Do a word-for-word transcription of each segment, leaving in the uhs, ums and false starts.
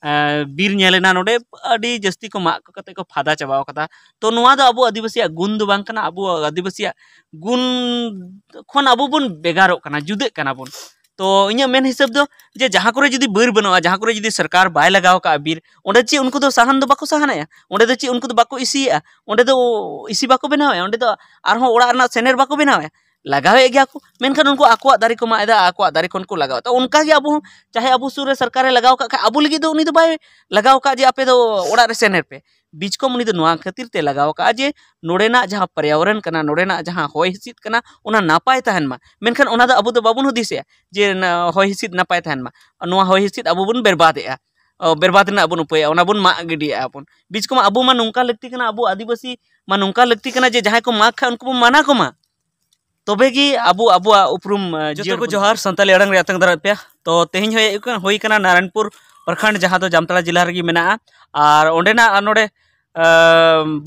ᱮᱸ, ᱵᱤᱨ ᱧᱮᱞ ᱮᱱᱟ, ᱱᱚᱰᱮ ᱟᱹᱰᱤ ᱡᱟᱹᱥᱛᱤ ᱠᱚ ᱢᱟᱜ ᱠᱟᱛᱮ ᱠᱚ ᱯᱷᱟᱫᱟ ᱪᱟᱵᱟᱣ ᱠᱟᱫᱟ᱾ ᱛᱚ ᱱᱚᱣᱟ ᱫᱚ ᱟᱵᱚ ᱟᱹᱫᱤᱵᱟᱹᱥᱤᱭᱟᱜ ᱜᱩᱱ ᱫᱚ ᱵᱟᱝ ᱠᱟᱱᱟ, ᱟᱵᱚ ᱟᱹᱫᱤᱵᱟᱹᱥᱤᱭᱟᱜ ᱜᱩᱱ ᱠᱷᱚᱱ ᱟᱵᱚ ᱵᱚᱱ ᱵᱷᱮᱜᱟᱨᱚᱜ ᱠᱟᱱᱟ, ᱡᱩᱫᱟᱹᱜ ᱠᱟᱱᱟ ᱵᱚᱱ᱾ ᱛᱚ ᱤᱧᱟᱹᱜ ᱢᱮᱱ ᱦᱤᱥᱟᱹᱵ ᱫᱚ ᱡᱮ ᱡᱟᱦᱟᱸ ᱠᱚᱨᱮ ᱡᱩᱫᱤ ᱵᱤᱨ ᱵᱟᱹᱱᱩᱜᱼᱟ, ᱡᱟᱦᱟᱸ ᱠᱚᱨᱮ ᱡᱩᱫᱤ ᱥᱚᱨᱠᱟᱨ ᱵᱟᱭ ᱞᱟᱜᱟᱣ ᱠᱟᱜᱼᱟ ᱵᱤᱨ, ᱚᱸᱰᱮ ᱪᱮᱫ ᱩᱱᱠᱩ ᱫᱚ ᱥᱟᱦᱟᱱ ᱫᱚ ᱵᱟᱠᱚ ᱥᱟᱦᱟᱱᱮᱜᱼᱟ, ᱚᱸᱰᱮ ᱫᱚ ᱪᱮᱫ ᱩᱱᱠᱩ ᱫᱚ ᱵᱟᱠᱚ ᱤᱥᱤᱭᱮᱜᱼᱟ, ᱚᱸᱰᱮ ᱫᱚ ᱤᱥᱤ ᱵᱟᱠᱚ ᱵᱮᱱᱟᱣᱮᱜᱼᱟ, ᱚᱸᱰᱮ ᱫᱚ ᱟᱨᱦᱚᱸ ᱚᱲᱟᱜ ᱨᱮᱱᱟᱜ ᱥᱮᱱᱮᱨ ᱵᱟᱠᱚ ᱵᱮᱱᱟᱣᱮᱜᱼᱟ᱾ ᱞᱟᱜᱟᱣᱮᱫ ᱜᱮᱭᱟ ᱠᱚ, ᱢᱮᱱᱠᱷᱟᱱ ᱩᱱᱠᱩ ᱟᱠᱚᱣᱟᱜ ᱫᱟᱨᱮ ᱠᱚ ᱢᱟᱜ ᱮᱫᱟ, ᱟᱠᱚᱣᱟᱜ ᱫᱟᱨᱮ ᱠᱷᱚᱱ ᱠᱚ ᱞᱟᱜᱟᱣ ᱮᱫᱟ᱾ ᱚᱱᱠᱟ ᱜᱮ ᱟᱵᱚ ᱦᱚᱸ, ᱪᱟᱦᱮ ᱟᱵᱚ ᱥᱩᱨ ᱨᱮ ᱥᱚᱨᱠᱟᱨᱮ ᱞᱟᱜᱟᱣ ᱠᱟᱜ ᱠᱷᱟᱡ, ᱟᱵᱚ ᱞᱟᱹᱜᱤᱫ ᱫᱚ ᱩᱱᱤ ᱫᱚ ᱵᱟᱭ ᱞᱟᱜᱟᱣ ᱠᱟᱜ ᱡᱮ ᱟᱯᱮ ᱫᱚ ᱚᱲᱟᱜ ᱨᱮ ᱥᱮᱱᱮᱨ ᱯᱮ᱾ ᱵᱤᱪᱠᱚᱢ ᱩᱱᱤ ᱫᱚ ᱱᱚᱣᱟ ᱠᱷᱟᱹᱛᱤᱨ ᱛᱮ ᱞᱟᱜᱟᱣ ᱠᱟᱜᱼᱟ ᱡᱮ ᱱᱚᱰᱮᱱᱟᱜ ᱡᱟᱦᱟᱸ ᱯᱚᱨᱭᱟᱵᱚᱨᱚᱱ ᱠᱟᱱᱟ, ᱱᱚᱰᱮᱱᱟᱜ ᱡᱟᱦᱟᱸ ᱦᱚᱭ ᱦᱤᱸᱥᱤᱫ ᱠᱟᱱᱟ, ᱚᱱᱟ ᱱᱟᱯᱟᱭ ᱛᱟᱦᱮᱱ ᱢᱟ᱾ ᱢᱮᱱᱠᱷᱟᱱ ᱚᱱᱟ ᱫᱚ ᱟᱵᱚ ᱫᱚ ᱵᱟᱵᱚᱱ ᱦᱩᱫᱤᱥᱮᱜᱼᱟ ᱡᱮ ᱱᱟ-, ᱦᱚᱭ ᱦᱤᱸᱥᱤᱫ ᱱᱟᱯᱟᱭ ᱛᱟᱦᱮᱱ ᱢᱟ᱾ ᱱᱚᱣᱟ ᱦᱚᱭ ᱦᱤᱸᱥᱤᱫ ᱟᱵᱚ ᱵᱚᱱ ᱵᱮᱨᱵᱟᱫᱮᱜᱼᱟ, ᱚ, ᱵᱮᱨᱵᱟᱫ ᱨᱮᱱᱟᱜ ᱵᱚᱱ ᱩᱯᱟᱹᱭᱟ, ᱚᱱᱟ ᱵᱚᱱ ᱢᱟᱜ ᱜᱤᱰᱤᱭᱟᱜᱼᱟ ᱵᱚᱱ᱾ ᱵᱤᱪᱠᱚᱢ ᱟᱵᱚ ᱢᱟ ᱱᱚᱝᱠᱟ ᱞᱟᱹᱠᱛᱤ ᱠᱟᱱᱟ, ᱟᱵᱚ ᱟᱹᱫᱤᱵᱟᱹᱥᱤ ᱢᱟ ᱱᱚᱝᱠᱟ ᱞᱟᱹᱠᱛᱤ ᱠᱟᱱᱟ ᱡᱮ ᱡᱟᱦᱟᱸᱭ ᱠᱚ ᱢᱟᱜᱽ ᱠᱷᱟᱡ ᱩᱱᱠᱩ ᱵᱚᱱ ᱢᱟᱱᱟ ᱠᱚᱢᱟ, ᱛᱚᱵᱮ ᱜᱮ ᱟᱵᱚ ᱟᱵᱚᱣᱟᱜ ᱩᱯᱨᱩᱢ, ᱮ, ᱡᱚᱛᱚ ᱡᱤᱭᱟᱹᱲ ᱠᱚ ᱵᱚᱱ ᱡᱚᱦᱟᱨ, ᱥᱟᱱᱛᱟᱞᱤ ᱟᱲᱟᱝ ᱨᱮ ᱟᱛᱟᱝ ᱫᱟᱨᱟᱢ ᱯᱮᱭᱟ᱾ ᱛᱚ ᱛᱮᱦᱮᱧ ᱦᱚᱸ ᱦᱩᱭᱩᱜ ᱠᱟᱱᱟ, ᱦᱩᱭ ᱠᱟᱱᱟ ᱱᱟᱨᱟᱭᱚᱱᱯᱩᱨ ᱯᱨᱚᱠᱷᱚᱸᱰ, ᱡᱟᱦᱟᱸ ᱫᱚ ᱡᱟᱢᱛᱟᱲᱟ ᱡᱮᱞᱟ ᱨᱮᱜᱮ ᱢᱮᱱᱟᱜᱼᱟ᱾ ᱟᱨ ᱚᱸᱰᱮᱱᱟᱜ ᱱᱚᱰᱮ, ᱮ,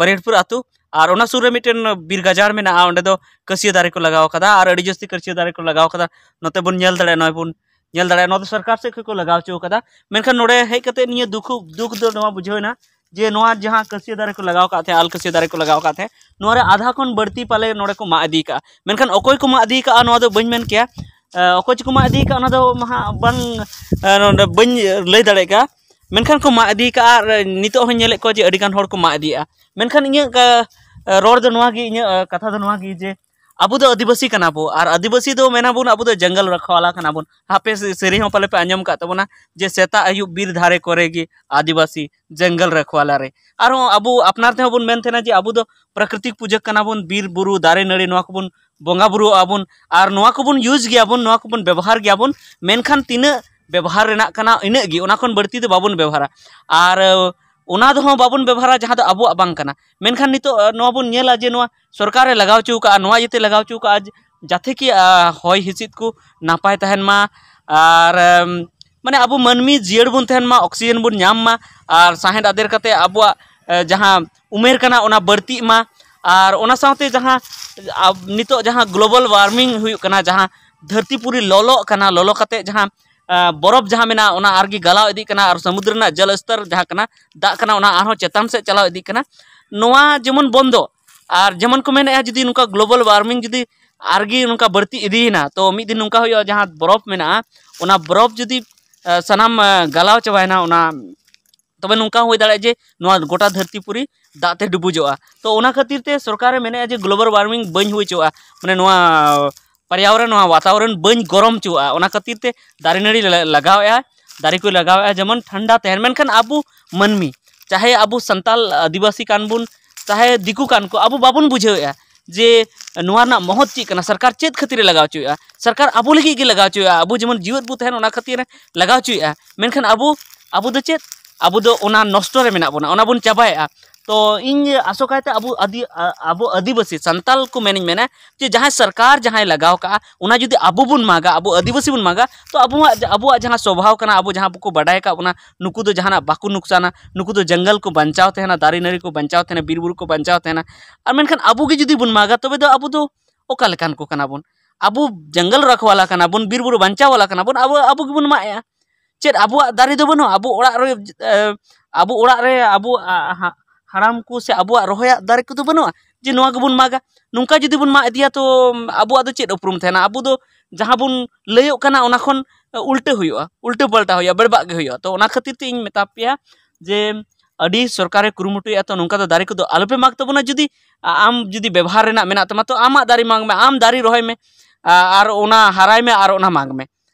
ᱵᱟᱹᱨᱤᱭᱟᱹᱲᱯᱩᱨ ᱟᱹᱛᱩ, ᱟᱨ ᱚᱱᱟ ᱥᱩᱨ ᱨᱮ ᱢᱤᱫᱴᱮᱱ ᱵᱤᱨ ᱜᱟᱡᱟᱲ ᱢᱮᱱᱟᱜᱼᱟ, ᱚᱸᱰᱮ ᱫᱚ ᱠᱟᱹᱥᱭᱟᱹ ᱫᱟᱨᱮ ᱠᱚ ᱞᱟᱜᱟᱣ ᱠᱟᱫᱟ, ᱟᱨ ᱟᱹᱰᱤ ᱡᱟᱹᱥᱛᱤ ᱠᱟᱹᱥᱭᱟᱹ ᱫᱟᱨᱮ ᱠᱚ ᱞᱟᱜᱟᱣ ᱠᱟᱫᱟ᱾ ᱱᱚᱛᱮ ᱵᱚᱱ ᱧᱮᱞ ᱫᱟᱲᱮᱭᱟᱜᱼᱟ, ᱱᱚᱜᱼᱚᱭ ᱵᱚᱱ ᱧᱮᱞ ᱫᱟᱲᱮᱭᱟᱜᱼᱟ, ᱱᱚᱣᱟ ᱫᱚ ᱥᱚᱨᱠᱟᱨ ᱥᱮᱫ ᱠᱷᱚᱱ ᱠᱚ ᱞᱟᱜᱟᱣ ᱦᱚᱪᱚ ᱠᱟᱫᱟ᱾ ᱢᱮᱱᱠᱷᱟᱱ ᱱᱚᱰᱮ ᱦᱮᱡ ᱠᱟᱛᱮ ᱱᱤᱭᱟᱹ ᱫᱩᱠᱷ, ᱫᱩᱠᱷ ᱫᱚ ᱱᱚᱣᱟ ᱵᱩᱡᱷᱟᱹᱣ ᱮᱱᱟ ᱡᱮ ᱱᱚᱣᱟ ᱡᱟᱦᱟᱸ ᱠᱟᱹᱥᱭᱟᱹ ᱫᱟᱨᱮ ᱠᱚ ᱞᱟᱜᱟᱣ ᱠᱟᱜ ᱛᱟᱦᱮᱸᱫ, ᱟᱞ ᱠᱟᱹᱥᱭᱟᱹ ᱫᱟᱨᱮ ᱠᱚ ᱞᱟᱜᱟᱣ ᱠᱟᱜ ᱛᱟᱦᱮᱸᱫ, ᱱᱚᱣᱟ ᱨᱮ ᱟᱫᱷᱟ ᱠᱷᱚᱱ ᱵᱟᱹᱲᱛᱤ ᱯᱟᱞᱮ ᱱᱚᱰᱮ ᱠᱚ ᱢᱟᱜ ᱤᱫᱤ ᱠᱟᱜᱼᱟ᱾ ᱢᱮᱱᱠᱷᱟᱱ ᱚᱠᱚᱭ ᱠᱚ ᱢᱟᱜ ᱤᱫᱤ ᱠᱟᱜᱼᱟ, ᱱᱚᱣᱟ ᱫᱚ ᱵᱟᱹᱧ ᱢᱮᱱ ᱠᱮᱭᱟ᱾ ᱮ, ᱚᱠᱚᱭ ᱪᱚᱠᱚ ᱢᱟᱜ ᱤᱫᱤ ᱠᱟᱜᱼᱟ, ᱚᱱᱟ ᱫᱚ ᱢᱟᱦᱟ ᱵᱟᱝ, ᱮ, ᱱᱚᱰᱮ ᱵᱟᱹᱧ ᱞᱟᱹᱭ ᱫᱟᱲᱮᱭᱟᱜ ᱠᱟᱱᱟ᱾ ᱢᱮᱱᱠᱷᱟᱱ ᱠᱚ ᱢᱟᱜ ᱤᱫᱤ ᱠᱟᱜᱼᱟ, ᱟᱨ ᱱᱤᱛᱚᱜ ᱦᱚᱸᱧ ᱧᱮᱞᱮᱫ ᱠᱚᱣᱟ ᱡᱮ ᱟᱹᱰᱤ ᱜᱟᱱ ᱦᱚᱲ ᱠᱚ ᱢᱟᱜ ᱤᱫᱤᱭᱮᱫᱼᱟ᱾ ᱢᱮᱱᱠᱷᱟᱱ ᱤᱧᱟᱹᱜ, ᱮ, ᱨᱚᱲ ᱫᱚ ᱱᱚᱣᱟ ᱜᱮ, ᱤᱧᱟᱹᱜ, ᱮ, ᱠᱟᱛᱷᱟ ᱫᱚ ᱱᱚᱣᱟ ᱜᱮ ᱡᱮ ᱟᱵᱚ ᱫᱚ ᱟᱹᱫᱤᱵᱟᱹᱥᱤ ᱠᱟᱱᱟ ᱵᱚ, ᱟᱨ ᱟᱹᱫᱤᱵᱟᱹᱥᱤ ᱫᱚ ᱢᱮᱱᱟᱵᱚᱱ ᱟᱵᱚ ᱫᱚ ᱡᱚᱝᱜᱚᱞ ᱨᱟᱠᱷᱣᱟᱞᱟ ᱠᱟᱱᱟ ᱵᱚᱱ᱾ ᱦᱟᱯᱮ ᱥᱮ-, ᱥᱮᱨᱮᱧ ᱦᱚᱸ ᱯᱟᱞᱮ ᱯᱮ ᱟᱸᱡᱚᱢ ᱟᱠᱟᱫ ᱛᱟᱵᱚᱱᱟ ᱡᱮ ᱥᱮᱛᱟᱜ ᱟᱹᱭᱩᱵ ᱵᱤᱨ ᱫᱷᱟᱨᱮ ᱠᱚᱨᱮ ᱜᱮ ᱟᱹᱫᱤᱵᱟᱹᱥᱤ ᱡᱚᱝᱜᱚᱞ ᱨᱟᱠᱷᱣᱟᱞᱟ ᱨᱮ᱾ ᱟᱨᱦᱚᱸ ᱟᱵᱚ ᱟᱯᱱᱟᱨ ᱛᱮᱦᱚᱸ ᱵᱚᱱ ᱢᱮᱱ ᱛᱟᱦᱮᱱᱟ ᱡᱮ ᱟᱵᱚ ᱫᱚ ᱯᱨᱟᱠᱨᱤᱛᱤᱠ ᱯᱩᱡᱟᱹ ᱠᱟᱱᱟ ᱵᱚᱱ, ᱵᱤᱨ ᱵᱩᱨᱩ ᱫᱟᱨᱮ ᱱᱟᱹᱲᱤ ᱱᱚᱣᱟ ᱠᱚᱵᱚᱱ ᱵᱚᱸᱜᱟ ᱵᱩᱨᱩ ᱟᱵᱚᱱ, ᱟᱨ ᱱᱚᱣᱟ ᱠᱚᱵᱚᱱ use ᱜᱮᱭᱟᱵᱚᱱ, ᱱᱚᱣᱟ ᱠᱚᱵᱚᱱ ᱵᱮᱵᱚᱦᱟᱨ ᱜᱮᱭᱟᱵᱚᱱ᱾ ᱢᱮᱱᱠᱷᱟᱱ ᱛᱤᱱᱟᱹᱜ ᱵᱮᱵᱚᱦᱟᱨ ᱨᱮᱱᱟᱜ ᱠᱟᱱᱟ ᱤᱱᱟᱹᱜ ᱜᱮ, ᱚᱱᱟ ᱠᱷᱚᱱ ᱵᱟᱹᱲᱛᱤ ᱫᱚ ᱵᱟᱵᱚᱱ ᱵᱮᱵᱚᱦᱟᱨᱟ᱾ ᱟᱨ ᱚᱱᱟ ᱫᱚᱦᱚᱸ ᱵᱟᱵᱚᱱ ᱵᱮᱵᱚᱦᱟᱨᱟ ᱡᱟᱦᱟᱸ ᱫᱚ ᱟᱵᱚᱣᱟᱜ ᱵᱟᱝ ᱠᱟᱱᱟ᱾ ᱢᱮᱱᱠᱷᱟᱱ ᱱᱤᱛᱚᱜ, ᱟᱸ, ᱱᱚᱣᱟ ᱵᱚᱱ ᱧᱮᱞᱟ ᱡᱮ ᱱᱚᱣᱟ ᱥᱚᱨᱠᱟᱨᱮ ᱞᱟᱜᱟᱣ ᱦᱚᱪᱚ ᱠᱟᱜᱼᱟ, ᱱᱚᱣᱟ ᱤᱭᱟᱹᱛᱮ ᱞᱟᱜᱟᱣ ᱦᱚᱪᱚ ᱠᱟᱜᱼᱟ ᱡᱮ ᱡᱟᱛᱮ ᱠᱤ, ᱟᱸ, ᱦᱚᱭ ᱦᱤᱸᱥᱤᱫ ᱠᱚ ᱱᱟᱯᱟᱭ ᱛᱟᱦᱮᱱ ᱢᱟ, ᱟᱨ, ᱟᱢ, ᱢᱟᱱᱮ ᱟᱵᱚ ᱢᱟᱹᱱᱢᱤ ᱡᱤᱭᱟᱹᱲ ᱵᱚᱱ ᱛᱟᱦᱮᱱ ᱢᱟ, oxygen ᱵᱚᱱ ᱧᱟᱢ ᱢᱟ, ᱟᱨ ᱥᱟᱦᱮᱫ ᱟᱫᱮᱨ ᱠᱟᱛᱮ ᱟᱵᱚᱣᱟᱜ, ᱮ, ᱡᱟᱦᱟᱸ ᱩᱢᱮᱨ ᱠᱟᱱᱟ ᱚᱱᱟ ᱵᱟᱹᱲᱛᱤᱜ ᱢᱟ᱾ ᱟᱨ ᱚᱱᱟ ᱥᱟᱶᱛᱮ ᱡᱟᱦᱟᱸ, ᱟᱵ-, ᱱᱤᱛᱚᱜ ᱡᱟᱦᱟᱸ global warming ᱦᱩᱭᱩᱜ ᱠᱟᱱᱟ, ᱡᱟᱦᱟᱸ ᱫᱷᱟᱹᱨᱛᱤ ᱯᱩᱨᱤ ᱞᱚᱞᱚᱜ ᱠᱟᱱᱟ, ᱞᱚᱞᱚ ᱠᱟᱛᱮ ᱡᱟᱦᱟᱸ ᱟᱸ, ᱵᱚᱨᱚᱯᱷ ᱡᱟᱦᱟᱸ ᱢᱮᱱᱟᱜᱼᱟ, ᱚᱱᱟ ᱟᱨᱜᱮ ᱜᱟᱞᱟᱣ ᱤᱫᱤᱜ ᱠᱟᱱᱟ ᱟᱨ ᱥᱚᱢᱩᱫᱨᱚ ᱨᱮᱱᱟᱜ ᱡᱚᱞ ᱥᱛᱚᱨ ᱡᱟᱦᱟᱸ ᱠᱟᱱᱟ, ᱫᱟᱜ ᱠᱟᱱᱟ, ᱚᱱᱟ ᱟᱨᱦᱚᱸ ᱪᱮᱛᱟᱱ ᱥᱮᱫ ᱪᱟᱞᱟᱣ ᱤᱫᱤᱜ ᱠᱟᱱᱟ᱾ ᱱᱚᱣᱟ ᱡᱮᱢᱚᱱ ᱵᱚᱱᱫᱚ, ᱟᱨ ᱡᱮᱢᱚᱱ ᱠᱚ ᱢᱮᱱᱮᱫᱼᱟ, ᱡᱩᱫᱤ ᱱᱚᱝᱠᱟ global warming ᱡᱩᱫᱤ ᱟᱨᱜᱮ ᱱᱚᱝᱠᱟ ᱵᱟᱹᱲᱛᱤ ᱤᱫᱤᱭᱮᱱᱟ, ᱛᱚ ᱢᱤᱫ ᱫᱤᱱ ᱱᱚᱝᱠᱟ ᱦᱩᱭᱩᱜᱼᱟ, ᱡᱟᱦᱟᱸ ᱵᱚᱨᱚᱯᱷ ᱢᱮᱱᱟᱜᱼᱟ, ᱚᱱᱟ ᱵᱚᱨᱚᱯᱷ ᱡᱩᱫᱤ, ᱟᱸ, ᱥᱟᱱᱟᱢ, ᱟᱸ, ᱜᱟᱞᱟᱣ ᱪᱟᱵᱟᱭᱮᱱᱟ, ᱚᱱᱟ ᱛᱚᱵᱮ ᱱᱚᱝᱠᱟ ᱦᱚᱸ ᱦᱩᱭ ᱫᱟᱲᱮᱭᱟᱜᱼᱟ ᱡᱮ ᱱᱚᱣᱟ ᱜᱚᱴᱟ ᱫᱷᱟᱹᱨᱛᱤ ᱯᱩᱨᱤ ᱫᱟᱜ ᱛᱮ ᱰᱩᱵᱩᱡᱚᱜᱼᱟ᱾ ᱛᱚ ᱚᱱᱟ ᱠᱷᱟᱹᱛᱤᱨ ᱛᱮ ᱥᱚᱨᱠᱟᱨᱮ ᱢᱮᱱᱮᱫᱼᱟ ᱡᱮ global warming ᱵᱟᱹᱧ ᱦᱩᱭ ᱦᱚᱪᱚᱣᱟᱜᱼᱟ, ᱢᱟᱱᱮ ᱱᱚᱣᱟ ᱯᱚᱨᱭᱟᱵᱚᱨᱚᱱ, ᱱᱚᱣᱟ ᱵᱟᱛᱟᱵᱚᱨᱚᱱ ᱵᱟᱹᱧ ᱜᱚᱨᱚᱢ ᱦᱚᱪᱚᱣᱟᱜᱼᱟ᱾ ᱚᱱᱟ ᱠᱷᱟᱹᱛᱤᱨ ᱛᱮ ᱫᱟᱨᱮ ᱱᱟᱹᱲᱤ ᱞᱟ-, ᱞᱟᱜᱟᱣᱮᱫᱼᱟ, ᱫᱟᱨᱮ ᱠᱚᱭ ᱞᱟᱜᱟᱣᱮᱫᱼᱟ, ᱡᱮᱢᱚᱱ ᱴᱷᱟᱱᱰᱟ ᱛᱟᱦᱮᱱ᱾ ᱢᱮᱱᱠᱷᱟᱱ ᱟᱵᱚ ᱢᱟᱹᱱᱢᱤ, ᱪᱟᱦᱮ ᱟᱵᱚ ᱥᱟᱱᱛᱟᱞ ᱟᱹᱫᱤᱵᱟᱹᱥᱤ ᱠᱟᱱ ᱵᱚᱱ, ᱪᱟᱦᱮ ᱫᱤᱠᱩ ᱠᱟᱱ ᱠᱚ, ᱟᱵᱚ ᱵᱟᱵᱚᱱ ᱵᱩᱡᱷᱟᱹᱣᱮᱫᱼᱟ ᱡᱮ ᱱᱚᱣᱟ ᱨᱮᱱᱟᱜ ᱢᱚᱦᱚᱛ ᱪᱮᱫ ᱠᱟᱱᱟ, ᱥᱚᱨᱠᱟᱨ ᱪᱮᱫ ᱠᱷᱟᱹᱛᱤᱨ ᱮ ᱞᱟᱜᱟᱣ ᱦᱚᱪᱚᱭᱮᱫᱼᱟ᱾ ᱥᱚᱨᱠᱟᱨ ᱟᱵᱚ ᱞᱟᱹᱜᱤᱫ ᱜᱮ ᱞᱟᱜᱟᱣ ᱦᱚᱪᱚᱭᱮᱫᱼᱟ, ᱟᱵᱚ ᱡᱮᱢᱚᱱ ᱡᱤᱣᱮᱫ ᱵᱚ ᱛᱟᱦᱮᱱ, ᱚᱱᱟ ᱠᱷᱟᱹᱛᱤᱨ ᱮ ᱞᱟᱜᱟᱣ ᱦᱚᱪᱚᱭᱮᱫᱼᱟ᱾ ᱢᱮᱱᱠᱷᱟᱱ ᱟᱵᱚ, ᱟᱵᱚ ᱫᱚ ᱪᱮᱫ? ᱟᱵᱚ ᱫᱚ ᱚᱱᱟ ᱱᱚᱥᱴᱚ ᱨᱮ ᱢᱮᱱᱟᱜ ᱵᱚᱱᱟ, ᱚᱱᱟ ᱵᱚᱱ ᱪᱟᱵᱟᱭᱮᱫᱼᱟ᱾ ᱛᱚ ᱤᱧ ᱟᱥᱚᱠᱟᱭᱛᱮ ᱟᱵᱚ ᱟᱹᱫᱤ-, ᱟ-, ᱟᱵᱚ ᱟᱹᱫᱤᱵᱟᱹᱥᱤ ᱥᱟᱱᱛᱟᱞ ᱠᱚ ᱢᱮᱱᱤᱧ ᱢᱮᱱᱟ ᱡᱮ ᱡᱟᱦᱟᱸᱭ ᱥᱚᱨᱠᱟᱨ ᱡᱟᱦᱟᱸᱭ ᱞᱟᱜᱟᱣ ᱠᱟᱜᱼᱟ, ᱚᱱᱟ ᱡᱩᱫᱤ ᱟᱵᱚ ᱵᱚᱱ ᱢᱟᱜᱟ, ᱟᱵᱚ ᱟᱹᱫᱤᱵᱟᱹᱥᱤ ᱵᱚᱱ ᱢᱟᱜᱟ, ᱛᱚ ᱟᱵᱚᱣᱟᱜ, ᱟᱵᱚᱣᱟᱜ ᱡᱟᱦᱟᱸ ᱥᱚᱵᱷᱟᱣ ᱠᱟᱱᱟ, ᱟᱵᱚ ᱡᱟᱦᱟᱸ ᱠᱚ ᱵᱟᱰᱟᱭ ᱟᱠᱟᱫ ᱵᱚᱱᱟ, ᱱᱩᱠᱩ ᱫᱚ ᱡᱟᱦᱟᱱᱟᱜ ᱵᱟᱠᱚ ᱱᱩᱠᱥᱟᱱᱟ, ᱱᱩᱠᱩ ᱫᱚ ᱡᱚᱝᱜᱚᱞ ᱠᱚ ᱵᱟᱧᱪᱟᱣ ᱛᱟᱦᱮᱱᱟ, ᱫᱟᱨᱮ ᱱᱟᱹᱲᱤ ᱠᱚ ᱵᱟᱧᱪᱟᱣ ᱛᱟᱦᱮᱱᱟ, ᱵᱤᱨ ᱵᱩᱨᱩ ᱠᱚ ᱵᱟᱧᱪᱟᱣ ᱛᱟᱦᱮᱱᱟ᱾ ᱟᱨ ᱢᱮᱱᱠᱷᱟᱱ ᱟᱵᱚ ᱜᱮ ᱡᱩᱫᱤ ᱵᱚᱱ ᱢᱟᱜᱟ, ᱛᱚᱵᱮ ᱫᱚ ᱟᱵᱚ ᱫᱚ ᱚᱠᱟ ᱞᱮᱠᱟᱱ ᱠᱚ ᱠᱟᱱᱟ ᱵᱚᱱ? ᱟᱵᱚ ᱡᱚᱝᱜᱚᱞ ᱨᱟᱠᱷᱣᱟᱞᱟ ᱠᱟᱱᱟ ᱵᱚᱱ, ᱵᱤᱨ ᱵᱩᱨᱩ ᱵᱟᱧᱪᱟᱣ ᱣᱟᱞᱟ ᱠᱟᱱᱟ ᱵᱚᱱ, ᱟᱵᱚ, ᱟᱵᱚ ᱜᱮᱵᱚᱱ ᱢᱟᱜ ᱮᱜᱼᱟ᱾ ᱪᱮᱫ ᱟᱵᱚᱣᱟᱜ ᱫᱟᱨᱮ ᱫᱚ ᱵᱟᱹᱱᱩᱜᱼᱟ? ᱟᱵᱚ ᱚᱲᱟᱜ ᱨᱮ, ᱮ, ᱟᱵᱚ ᱚᱲᱟᱜ ᱨᱮ ᱟᱵᱚ, ᱟ, ᱦᱟ-, ᱦᱟᱲᱟᱢ ᱠᱚ ᱥᱮ ᱟᱵᱚᱣᱟᱜ ᱨᱚᱦᱚᱭᱟᱜ ᱫᱟᱨᱮ ᱠᱚᱫᱚ ᱵᱟᱹᱱᱩᱜᱼᱟ ᱡᱮ ᱱᱚᱣᱟ ᱜᱮᱵᱚᱱ ᱢᱟᱜᱟ? ᱱᱚᱝᱠᱟ ᱡᱩᱫᱤ ᱵᱚᱱ ᱢᱟᱜ ᱤᱫᱤᱭᱟ, ᱛᱚ ᱟᱵᱚᱣᱟᱜ ᱫᱚ ᱪᱮᱫ ᱩᱯᱨᱩᱢ ᱛᱟᱦᱮᱱᱟ? ᱟᱵᱚ ᱫᱚ ᱡᱟᱦᱟᱸ ᱵᱚᱱ ᱞᱟᱹᱭᱚᱜ ᱠᱟᱱᱟ, ᱚᱱᱟ ᱠᱷᱚᱱ ᱩᱞᱴᱟᱹ ᱦᱩᱭᱩᱜᱼᱟ, ᱩᱞᱴᱟᱹ ᱯᱟᱞᱴᱟ ᱦᱩᱭᱩᱜᱼᱟ, ᱵᱮᱲᱵᱟᱜ ᱜᱮ ᱦᱩᱭᱩᱜᱼᱟ᱾ ᱛᱚ ᱚᱱᱟ ᱠᱷᱟᱹᱛᱤᱨ ᱛᱮ ᱤᱧ ᱢᱮᱛᱟ ᱯᱮᱭᱟ ᱡᱮ ᱟᱹᱰᱤ ᱥᱚᱨᱠᱟᱨᱮ ᱠᱩᱨᱩᱢᱩᱴᱩᱭᱮᱫᱼᱟ, ᱛᱚ ᱱᱚᱝᱠᱟ ᱫᱚ ᱫᱟᱨᱮ ᱠᱚᱫᱚ ᱟᱞᱚᱯᱮ ᱢᱟᱜᱽ ᱛᱟᱵᱚᱱᱟ᱾ ᱡᱩᱫᱤ ᱟ-, ᱟᱢ ᱡᱩᱫᱤ ᱵᱮᱵᱚᱦᱟᱨ ᱨᱮᱱᱟᱜ ᱢᱮᱱᱟᱜ ᱛᱟᱢᱟ, ᱛᱚ ᱟᱢᱟᱜ ᱫᱟᱨᱮ ᱢᱟᱜᱽ ᱢᱮ, ᱟᱢ ᱫᱟᱨᱮ ᱨᱚᱦᱚᱭ ᱢᱮ, ᱟ-, ᱟᱨ ᱚᱱᱟ ᱦᱟᱨᱟᱭ ᱢᱮ ᱟᱨ ᱚᱱᱟ ᱢᱟᱜᱽ ᱢᱮ᱾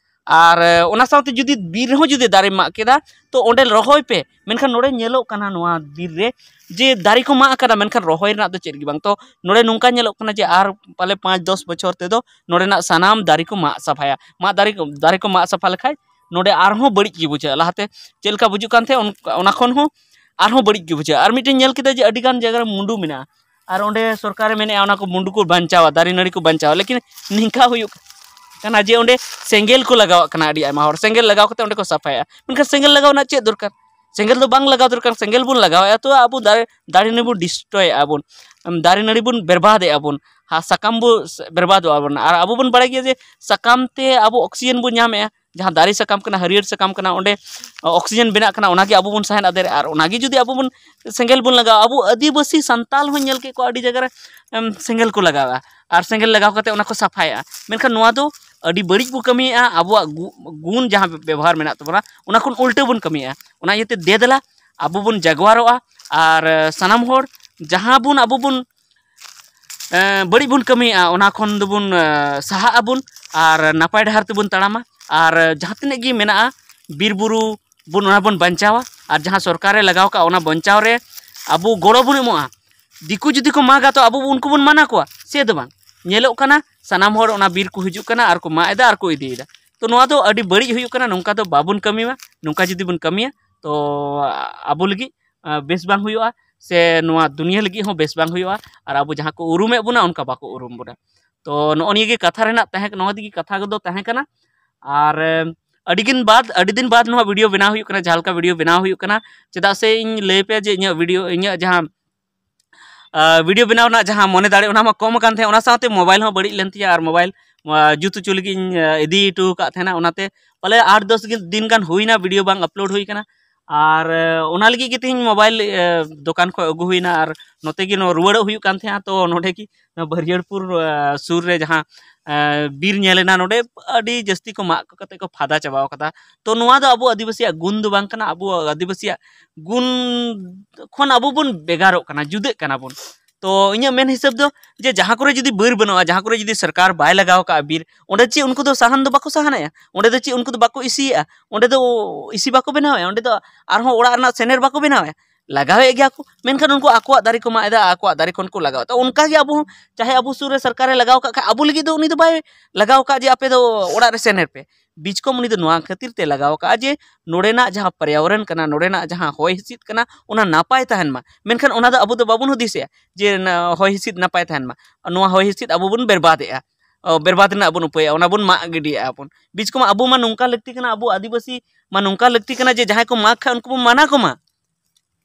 ᱟᱨ, ᱮ, ᱚᱱᱟ ᱥᱟᱶᱛᱮ ᱡᱩᱫᱤ ᱵᱤᱨ ᱨᱮᱦᱚᱸ ᱡᱩᱫᱤ ᱫᱟᱨᱮᱢ ᱢᱟᱜ ᱠᱮᱫᱟ, ᱛᱚ ᱚᱸᱰᱮ ᱨᱚᱦᱚᱭ ᱯᱮ᱾ ᱢᱮᱱᱠᱷᱟᱱ ᱱᱚᱰᱮ ᱧᱮᱞᱚᱜ ᱠᱟᱱᱟ ᱱᱚᱣᱟ ᱵᱤᱨ ᱨᱮ ᱡᱮ ᱫᱟᱨᱮ ᱠᱚ ᱢᱟᱜ ᱟᱠᱟᱫᱟ, ᱢᱮᱱᱠᱷᱟᱱ ᱨᱚᱦᱚᱭ ᱨᱮᱱᱟᱜ ᱫᱚ ᱪᱮᱫ ᱜᱮ ᱵᱟᱝ᱾ ᱛᱚ ᱱᱚᱰᱮ ᱱᱚᱝᱠᱟ ᱧᱮᱞᱚᱜ ᱠᱟᱱᱟ ᱡᱮ ᱟᱨ ᱯᱟᱞᱮ ᱯᱟᱸᱪ ᱫᱚᱥ ᱵᱚᱪᱷᱚᱨ ᱛᱮᱫᱚ ᱱᱚᱰᱮᱱᱟᱜ ᱥᱟᱱᱟᱢ ᱫᱟᱨᱮ ᱠᱚ ᱢᱟᱜ ᱥᱟᱯᱷᱟᱭᱟ᱾ ᱢᱟᱜ ᱫᱟᱨᱮ ᱠᱚ, ᱫᱟᱨᱮ ᱠᱚ ᱢᱟᱜ ᱥᱟᱯᱷᱟ ᱞᱮᱠᱷᱟᱡ ᱱᱚᱰᱮ ᱟᱨᱦᱚᱸ ᱵᱟᱹᱲᱤᱡ ᱜᱮ ᱵᱩᱡᱷᱟᱹᱜᱼᱟ᱾ ᱞᱟᱦᱟᱛᱮ ᱪᱮᱫ ᱞᱮᱠᱟ ᱵᱩᱡᱩᱜ ᱠᱟᱱ ᱛᱟᱦᱮᱸᱫ, ᱚᱱ-, ᱚᱱᱟ ᱠᱷᱚᱱ ᱦᱚᱸ ᱟᱨᱦᱚᱸ ᱵᱟᱹᱲᱤᱡ ᱜᱮ ᱵᱩᱡᱷᱟᱹᱜᱼᱟ᱾ ᱟᱨ ᱢᱤᱫᱴᱮᱱ ᱧᱮᱞ ᱠᱮᱫᱟ ᱡᱮ ᱟᱹᱰᱤ ᱜᱟᱱ ᱡᱟᱭᱜᱟ ᱨᱮ ᱢᱩᱸᱰᱩ ᱢᱮᱱᱟᱜᱼᱟ, ᱟᱨ ᱚᱸᱰᱮ ᱥᱚᱨᱠᱟᱨᱮ ᱢᱮᱱᱮᱫᱼᱟ ᱚᱱᱟ ᱠᱚ ᱢᱩᱸᱰᱩ ᱠᱚ ᱵᱟᱧᱪᱟᱣᱟ, ᱫᱟᱨᱮ ᱱᱟᱹᱲᱤ ᱠᱚ ᱵᱟᱧᱪᱟᱣᱟ᱾ ᱞᱮᱠᱤᱱ ᱱᱤᱝᱠᱟ ᱦᱩᱭᱩᱜ ᱠᱟᱱᱟ ᱡᱮ ᱚᱸᱰᱮ ᱥᱮᱸᱜᱮᱞ ᱠᱚ ᱞᱟᱜᱟᱣᱟᱜ ᱠᱟᱱᱟ, ᱟᱹᱰᱤ ᱟᱭᱢᱟ ᱦᱚᱲ ᱥᱮᱸᱜᱮᱞ ᱞᱟᱜᱟᱣ ᱠᱟᱛᱮ ᱚᱸᱰᱮ ᱠᱚ ᱥᱟᱯᱷᱟᱭᱟ᱾ ᱢᱮᱱᱠᱷᱟᱱ ᱥᱮᱸᱜᱮᱞ ᱞᱟᱜᱟᱣ ᱨᱮᱱᱟᱜ ᱪᱮᱫ ᱫᱚᱨᱠᱟᱨ? ᱥᱮᱸᱜᱮᱞ ᱫᱚ ᱵᱟᱝ ᱞᱟᱜᱟᱣ ᱫᱚᱨᱠᱟᱨ᱾ ᱥᱮᱸᱜᱮᱞ ᱵᱚᱱ ᱞᱟᱜᱟᱣᱮᱫᱼᱟ, ᱛᱚ ᱟᱵᱚ ᱫᱟᱨᱮ, ᱫᱟᱨᱮ ᱱᱟᱹᱲᱤ ᱵᱚᱱ ᱰᱤᱥᱴᱨᱚᱭᱮᱫᱼᱟ ᱵᱚᱱ, ᱫᱟᱨᱮ ᱱᱟᱹᱲᱤ ᱵᱚᱱ ᱵᱮᱨᱵᱟᱫᱮᱜᱼᱟ ᱵᱚᱱ, ᱦᱟ-, ᱥᱟᱠᱟᱢ ᱵᱚ ᱥ-, ᱵᱮᱨᱵᱟᱫᱚᱜᱼᱟ ᱵᱚᱱ᱾ ᱟᱨ ᱟᱵᱚ ᱵᱚᱱ ᱵᱟᱲᱟᱭ ᱜᱮᱭᱟ ᱡᱮ ᱥᱟᱠᱟᱢ ᱛᱮ ᱟᱵᱚ ᱚᱠᱥᱤᱡᱮᱱ ᱵᱚᱱ ᱧᱟᱢᱮᱜᱼᱟ, ᱡᱟᱦᱟᱸ ᱫᱟᱨᱮ ᱥᱟᱠᱟᱢ ᱠᱟᱱᱟ, ᱦᱟᱹᱨᱭᱟᱹᱲ ᱥᱟᱠᱟᱢ ᱠᱟᱱᱟ, ᱚᱸᱰᱮ ᱚᱠᱥᱤᱡᱮᱱ ᱵᱮᱱᱟᱜ ᱠᱟᱱᱟ, ᱚᱱᱟᱜᱮ ᱟᱵᱚ ᱵᱚᱱ ᱥᱟᱦᱮᱫ ᱟᱫᱮᱨᱮᱜᱼᱟ᱾ ᱟᱨ ᱚᱱᱟᱜᱮ ᱡᱩᱫᱤ ᱟᱵᱚ ᱵᱚᱱ ᱥᱮᱸᱜᱮᱞ ᱵᱚᱱ ᱞᱟᱜᱟᱣᱟ, ᱟᱵᱚ ᱟᱹᱫᱤᱵᱟᱹᱥᱤ ᱥᱟᱱᱛᱟᱞ ᱦᱚᱸᱧ ᱧᱮᱞ ᱠᱮᱫ ᱠᱚᱣᱟ ᱟᱹᱰᱤ ᱡᱟᱭᱜᱟ ᱨᱮ ᱮᱢ, ᱥᱮᱸᱜᱮᱞ ᱠᱚ ᱞᱟᱜᱟᱣᱟ ᱟᱨ ᱥᱮᱸᱜᱮᱞ ᱞᱟᱜᱟᱣ ᱠᱟᱛᱮ ᱚᱱᱟ ᱠᱚ ᱥᱟᱯᱷᱟᱭᱟ᱾ ᱢᱮᱱᱠᱷᱟᱱ ᱱᱚᱣᱟ ᱫᱚ ᱟᱹᱰᱤ ᱵᱟᱹᱲᱤᱡ ᱵᱚ ᱠᱟᱹᱢᱤᱭᱮᱫᱼᱟ᱾ ᱟᱵᱚᱣᱟᱜ ᱜᱩ-, ᱜᱩᱱ ᱡᱟᱦᱟᱸ ᱵᱮᱵᱚᱦᱟᱨ ᱢᱮᱱᱟᱜ ᱛᱟᱵᱚᱱᱟ, ᱚᱱᱟ ᱠᱷᱚᱱ ᱩᱞᱴᱟᱹ ᱵᱚᱱ ᱠᱟᱹᱢᱤᱭᱮᱫᱼᱟ᱾ ᱚᱱᱟ ᱤᱭᱟᱹᱛᱮ ᱫᱮ ᱫᱮᱞᱟ ᱟᱵᱚ ᱵᱚᱱ ᱡᱟᱜᱽᱣᱟᱨᱚᱜᱼᱟ ᱟᱨ ᱥᱟᱱᱟᱢ ᱦᱚᱲ ᱡᱟᱦᱟᱸ ᱵᱚᱱ ᱟᱵᱚ ᱵᱚᱱ ᱮᱸ, ᱵᱟᱹᱲᱤᱡ ᱵᱚᱱ ᱠᱟᱹᱢᱤᱭᱮᱫᱼᱟ, ᱚᱱᱟ ᱠᱷᱚᱱ ᱫᱚᱵᱚᱱ, ᱮᱸ, ᱥᱟᱦᱟᱜ ᱟᱵᱚᱱ ᱟᱨ ᱱᱟᱯᱟᱭ ᱰᱟᱦᱟᱨ ᱛᱮᱵᱚᱱ ᱛᱟᱲᱟᱢᱟ᱾ ᱟᱨ ᱡᱟᱦᱟᱸ ᱛᱤᱱᱟᱹᱜ ᱜᱮ ᱢᱮᱱᱟᱜᱼᱟ, ᱵᱤᱨ ᱵᱩᱨᱩ ᱵᱚᱱ, ᱚᱱᱟ ᱵᱚᱱ ᱵᱟᱧᱪᱟᱣᱟ᱾ ᱟᱨ ᱡᱟᱦᱟᱸ ᱥᱚᱨᱠᱟᱨᱮ ᱞᱟᱜᱟᱣ ᱠᱟᱜᱼᱟ, ᱚᱱᱟ ᱵᱟᱧᱪᱟᱣ ᱨᱮ ᱟᱵᱚ ᱜᱚᱲᱚ ᱵᱚᱱ ᱮᱢᱚᱜᱼᱟ᱾ ᱫᱤᱠᱩ ᱡᱩᱫᱤ ᱠᱚ ᱢᱟᱜᱟ, ᱛᱚ ᱟᱵᱚ ᱩᱱᱠᱩ ᱵᱚᱱ ᱢᱟᱱᱟ ᱠᱚᱣᱟ, ᱥᱮ ᱫᱚ ᱵᱟᱝ? ᱧᱮᱞᱚᱜ ᱠᱟᱱᱟ, ᱥᱟᱱᱟᱢ ᱦᱚᱲ ᱚᱱᱟ ᱵᱤᱨ ᱠᱚ ᱦᱤᱡᱩᱜ ᱠᱟᱱᱟ ᱟᱨ ᱠᱚ ᱢᱟᱜ ᱮᱫᱟ ᱟᱨ ᱠᱚ ᱤᱫᱤᱭᱮᱫᱟ᱾ ᱛᱚ ᱱᱚᱣᱟ ᱫᱚ ᱟᱹᱰᱤ ᱵᱟᱹᱲᱤᱡ ᱦᱩᱭᱩᱜ ᱠᱟᱱᱟ᱾ ᱱᱚᱝᱠᱟ ᱫᱚ ᱵᱟᱵᱚᱱ ᱠᱟᱹᱢᱤ ᱢᱟ᱾ ᱱᱚᱝᱠᱟ ᱡᱩᱫᱤ ᱵᱚᱱ ᱠᱟᱹᱢᱤᱭᱟ, ᱛᱚ ᱟᱵᱚ ᱞᱟᱹᱜᱤᱫ, ᱟᱸ, ᱵᱮᱥ ᱵᱟᱝ ᱦᱩᱭᱩᱜᱼᱟ, ᱥᱮ ᱱᱚᱣᱟ ᱫᱩᱱᱤᱭᱟᱹ ᱞᱟᱹᱜᱤᱫ ᱦᱚᱸ ᱵᱮᱥ ᱵᱟᱝ ᱦᱩᱭᱩᱜᱼᱟ᱾ ᱟᱨ ᱟᱵᱚ ᱡᱟᱦᱟᱸ ᱠᱚ ᱩᱨᱩᱢᱮᱫ ᱵᱚᱱᱟ, ᱚᱱᱠᱟ ᱵᱟᱠᱚ ᱩᱨᱩᱢ ᱵᱚᱱᱟ᱾ ᱛᱚ ᱱᱚᱜᱼᱚ ᱱᱤᱭᱟᱹ ᱜᱮ ᱠᱟᱛᱷᱟ ᱨᱮᱱᱟᱜ ᱛᱟᱦᱮᱸ, ᱱᱚᱣᱟ ᱛᱮᱜᱮ ᱠᱟᱛᱷᱟ ᱠᱚᱫᱚ ᱛᱟᱦᱮᱸ ᱠᱟᱱᱟ᱾ ᱟᱨ, ᱮᱢ, ᱟᱹᱰᱤ ᱫᱤᱱ ᱵᱟᱫ, ᱟᱹᱰᱤ ᱫᱤᱱ ᱵᱟᱫ ᱱᱚᱣᱟ ᱵᱷᱤᱰᱤᱭᱳ ᱵᱮᱱᱟᱣ ᱦᱩᱭᱩᱜ ᱠᱟᱱᱟ, ᱡᱟᱦᱟᱸ ᱞᱮᱠᱟ ᱵᱷᱤᱰᱤᱭᱳ ᱵᱮᱱᱟᱣ ᱦᱩᱭᱩᱜ ᱠᱟᱱᱟ᱾ ᱪᱮᱫᱟᱜ ᱥᱮ ᱤᱧ ᱞᱟᱹᱭ ᱟᱯᱮᱭᱟ ᱡᱮ ᱤᱧᱟᱹᱜ ᱵᱷᱤᱰᱤᱭᱳ, ᱤᱧᱟᱹᱜ ᱡᱟᱦᱟᱸ, ᱟᱸ, ᱵᱷᱤᱰᱤᱭᱳ ᱵᱮᱱᱟᱣ ᱨᱮᱱᱟᱜ ᱡᱟᱦᱟᱸ ᱢᱚᱱᱮ ᱫᱟᱲᱮ, ᱚᱱᱟ ᱢᱟ ᱠᱚᱢ ᱟᱠᱟᱱ ᱛᱟᱦᱮᱸᱫ, ᱚᱱᱟ ᱥᱟᱶᱛᱮ ᱢᱳᱵᱟᱭᱤᱞ ᱦᱚᱸ ᱵᱟᱹᱲᱤᱡ ᱞᱮᱱ ᱛᱤᱧᱟ᱾ ᱟᱨ ᱢᱳᱵᱟᱭᱤᱞ, ᱟᱸ, ᱡᱩᱛ ᱦᱚᱪᱚ ᱞᱟᱹᱜᱤᱫ ᱤᱧ, ᱟᱸ, ᱤᱫᱤ ᱦᱚᱴᱚ ᱟᱠᱟᱫ ᱛᱟᱦᱮᱱᱟ᱾ ᱚᱱᱟᱛᱮ ᱯᱟᱞᱮ ᱟᱴ ᱫᱚᱥ ᱫᱤᱱ ᱜᱟᱱ ᱦᱩᱭᱱᱟ ᱵᱷᱤᱰᱤᱭᱳ ᱵᱟᱝ ᱟᱯᱞᱳᱰ ᱦᱩᱭ ᱠᱟᱱᱟ᱾ ᱟᱨ, ᱟᱸ, ᱚᱱᱟ ᱞᱟᱹᱜᱤᱫ ᱜᱮ ᱛᱮᱦᱮᱧ ᱢᱳᱵᱟᱭᱤᱞ, ᱟᱸ, ᱫᱚᱠᱟᱱ ᱠᱷᱚᱱ ᱟᱹᱜᱩ ᱦᱩᱭᱱᱟ᱾ ᱟᱨ ᱱᱚᱛᱮ ᱜᱮ ᱱᱚᱣᱟ ᱨᱩᱣᱟᱹᱲᱚᱜ ᱦᱩᱭᱩᱜ ᱠᱟᱱ ᱛᱟᱦᱮᱸᱫᱼᱟ᱾ ᱛᱚ ᱱᱚᱰᱮ ᱜᱮ ᱱᱚᱣᱟ ᱵᱟᱹᱨᱭᱟᱹᱲᱯᱩᱨ, ᱟᱸ, ᱥᱩᱨ ᱨᱮ ᱡᱟᱦᱟᱸ, ᱟᱸ, ᱵᱤᱨ ᱧᱮᱞ ᱮᱱᱟ, ᱱᱚᱰᱮ ᱟᱹᱰᱤ ᱡᱟᱹᱥᱛᱤ ᱠᱚ ᱢᱟᱜ ᱠᱟᱛᱮ ᱠᱚ ᱯᱷᱟᱫᱟ ᱪᱟᱵᱟᱣ ᱠᱟᱫᱟ᱾ ᱛᱚ ᱱᱚᱣᱟ ᱫᱚ ᱟᱵᱚ ᱟᱹᱫᱤᱵᱟᱹᱥᱤᱭᱟᱜ ᱜᱩᱱ ᱫᱚ ᱵᱟᱝ ᱠᱟᱱᱟ᱾ ᱟᱵᱚ ᱟᱹᱫᱤᱵᱟᱹᱥᱤᱭᱟᱜ ᱜᱩᱱ ᱠᱷᱚᱱ ᱟᱵᱚ ᱵᱚᱱ ᱵᱷᱮᱜᱟᱨᱚᱜ ᱠᱟᱱᱟ, ᱡᱩᱫᱟᱹᱜ ᱠᱟᱱᱟ ᱵᱚᱱ᱾ ᱛᱚ ᱤᱧᱟᱹᱜ ᱢᱮᱱ ᱦᱤᱥᱟᱹᱵ ᱫᱚ ᱡᱮ ᱡᱟᱦᱟᱸ ᱠᱚᱨᱮ ᱡᱩᱫᱤ ᱵᱤᱨ ᱵᱟᱹᱱᱩᱜᱼᱟ, ᱡᱟᱦᱟᱸ ᱠᱚᱨᱮ ᱡᱩᱫᱤ ᱥᱚᱨᱠᱟᱨ ᱵᱟᱭ ᱞᱟᱜᱟᱣ ᱠᱟᱜᱼᱟ ᱵᱤᱨ, ᱚᱸᱰᱮ ᱪᱮᱫ ᱩᱱᱠᱩ ᱫᱚ ᱥᱟᱦᱟᱱ ᱫᱚ ᱵᱟᱠᱚ ᱥᱟᱦᱟᱱᱮᱜᱼᱟ? ᱚᱸᱰᱮ ᱫᱚ ᱪᱮᱫ ᱩᱱᱠᱩ ᱫᱚ ᱵᱟᱠᱚ ᱤᱥᱤᱭᱮᱜᱼᱟ? ᱚᱸᱰᱮ ᱫᱚ ᱤᱥᱤ ᱵᱟᱠᱚ ᱵᱮᱱᱟᱣᱮᱜᱼᱟ? ᱚᱸᱰᱮ ᱫᱚ ᱟᱨᱦᱚᱸ ᱚᱲᱟᱜ ᱨᱮᱱᱟᱜ ᱥᱮᱱᱮᱨ ᱵᱟᱠᱚ ᱵᱮᱱᱟᱣᱮᱜᱼᱟ? ᱞᱟᱜᱟᱣᱮᱫ ᱜᱮᱭᱟ ᱠᱚ, ᱢᱮᱱᱠᱷᱟᱱ ᱩᱱᱠᱩ ᱟᱠᱚᱣᱟᱜ ᱫᱟᱨᱮ ᱠᱚ ᱢᱟᱜ ᱮᱫᱟ, ᱟᱠᱚᱣᱟᱜ ᱫᱟᱨᱮ ᱠᱷᱚᱱ ᱠᱚ ᱞᱟᱜᱟᱣ ᱮᱫᱟ᱾ ᱚᱱᱠᱟ ᱜᱮ ᱟᱵᱚ ᱦᱚᱸ, ᱪᱟᱦᱮ ᱟᱵᱚ ᱥᱩᱨ ᱨᱮ ᱥᱚᱨᱠᱟᱨᱮ ᱞᱟᱜᱟᱣ ᱠᱟᱜ ᱠᱷᱟᱡ, ᱟᱵᱚ ᱞᱟᱹᱜᱤᱫ ᱫᱚ ᱩᱱᱤ ᱫᱚ ᱵᱟᱭ ᱞᱟᱜᱟᱣ ᱠᱟᱜ ᱡᱮ ᱟᱯᱮ ᱫᱚ ᱚᱲᱟᱜ ᱨᱮ ᱥᱮᱱᱮᱨ ᱯᱮ᱾ ᱵᱤᱪᱠᱚᱢ ᱩᱱᱤ ᱫᱚ ᱱᱚᱣᱟ ᱠᱷᱟᱹᱛᱤᱨ ᱛᱮ ᱞᱟᱜᱟᱣ ᱠᱟᱜᱼᱟ ᱡᱮ ᱱᱚᱰᱮᱱᱟᱜ ᱡᱟᱦᱟᱸ ᱯᱚᱨᱭᱟᱵᱚᱨᱚᱱ ᱠᱟᱱᱟ, ᱱᱚᱰᱮᱱᱟᱜ ᱡᱟᱦᱟᱸ ᱦᱚᱭ ᱦᱤᱸᱥᱤᱫ ᱠᱟᱱᱟ, ᱚᱱᱟ ᱱᱟᱯᱟᱭ ᱛᱟᱦᱮᱱ ᱢᱟ᱾ ᱢᱮᱱᱠᱷᱟᱱ ᱚᱱᱟ ᱫᱚ ᱟᱵᱚ ᱫᱚ ᱵᱟᱵᱚᱱ ᱦᱩᱫᱤᱥᱮᱜᱼᱟ ᱡᱮ ᱱᱟ-, ᱦᱚᱭ ᱦᱤᱸᱥᱤᱫ ᱱᱟᱯᱟᱭ ᱛᱟᱦᱮᱱ ᱢᱟ᱾ ᱱᱚᱣᱟ ᱦᱚᱭ ᱦᱤᱸᱥᱤᱫ ᱟᱵᱚ ᱵᱚᱱ ᱵᱮᱨᱵᱟᱫᱮᱜᱼᱟ, ᱚ, ᱵᱮᱨᱵᱟᱫ ᱨᱮᱱᱟᱜ ᱵᱚᱱ ᱩᱯᱟᱹᱭᱟ, ᱚᱱᱟ ᱵᱚᱱ ᱢᱟᱜ ᱜᱤᱰᱤᱭᱟᱜᱼᱟ ᱵᱚᱱ᱾ ᱵᱤᱪᱠᱚᱢ ᱟᱵᱚ ᱢᱟ ᱱᱚᱝᱠᱟ ᱞᱟᱹᱠᱛᱤ ᱠᱟᱱᱟ, ᱟᱵᱚ ᱟᱹᱫᱤᱵᱟᱹᱥᱤ ᱢᱟ ᱱᱚᱝᱠᱟ ᱞᱟᱹᱠᱛᱤ ᱠᱟᱱᱟ ᱡᱮ ᱡᱟᱦᱟᱸᱭ ᱠᱚ ᱢᱟᱜᱽ ᱠᱷᱟᱡ ᱩᱱᱠᱩ ᱵᱚᱱ ᱢᱟᱱᱟ ᱠᱚᱢᱟ᱾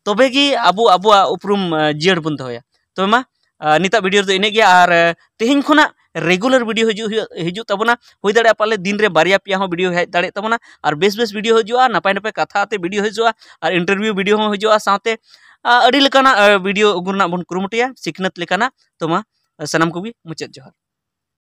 ᱛᱚᱵᱮ ᱜᱮ ᱟᱵᱚ ᱟᱵᱚᱣᱟᱜ ᱩᱯᱨᱩᱢ, ᱟᱸ, ᱡᱤᱭᱟᱹᱲ ᱵᱚᱱ ᱫᱚᱦᱚᱭᱟ᱾ ᱛᱚᱵᱮ ᱢᱟ, ᱟᱸ, ᱱᱤᱛᱟᱜ ᱵᱷᱤᱰᱤᱭᱳ ᱨᱮᱫᱚ ᱤᱱᱟᱹᱜ ᱜᱮ᱾ ᱟᱨ, ᱟᱸ, ᱛᱮᱦᱮᱧ ᱠᱷᱚᱱᱟᱜ ᱨᱮᱜᱩᱞᱟᱨ ᱵᱷᱤᱰᱤᱭᱳ ᱦᱤᱡᱩᱜ ᱦᱩᱭᱩᱜ ᱦᱤᱡᱩᱜ ᱛᱟᱵᱚᱱᱟ᱾ ᱦᱩᱭ ᱫᱟᱲᱮᱭᱟᱜᱼᱟ ᱯᱟᱞᱮ ᱫᱤᱱ ᱨᱮ ᱵᱟᱨᱭᱟ ᱯᱮᱭᱟ ᱦᱚᱸ ᱵᱷᱤᱰᱤᱭᱳ ᱦᱮᱡ ᱫᱟᱲᱮᱭᱟᱜ ᱛᱟᱵᱚᱱᱟ᱾ ᱟᱨ ᱵᱮᱥ ᱵᱮᱥ ᱵᱷᱤᱰᱤᱭᱳ ᱦᱤᱡᱩᱜᱼᱟ, ᱱᱟᱯᱟᱭ ᱱᱟᱯᱟᱭ ᱠᱟᱛᱷᱟ ᱟᱛᱮ ᱵᱷᱤᱰᱤᱭᱳ ᱦᱤᱡᱩᱜᱼᱟ, ᱟᱨ ᱤᱱᱴᱟᱨᱵᱷᱤᱭᱩ ᱵᱷᱤᱰᱤᱭᱳ ᱦᱚᱸ ᱦᱤᱡᱩᱜᱼᱟ᱾ ᱥᱟᱶᱛᱮ ᱟᱹᱰᱤ ᱞᱮᱠᱟᱱᱟᱜ ᱵᱷᱤᱰᱤᱭᱳ ᱟᱹᱜᱩ ᱨᱮᱱᱟᱜ ᱵᱚᱱ ᱠᱩᱨᱩᱢᱩᱴᱩᱭᱟ ᱥᱤᱠᱷᱱᱟᱹᱛ ᱞᱮᱠᱟᱱᱟᱜ᱾ ᱛᱚ ᱢᱟ ᱥᱟᱱᱟᱢ ᱠᱚᱜᱮ ᱢᱩᱪᱟᱹᱫ ᱡᱚᱦᱟᱨ᱾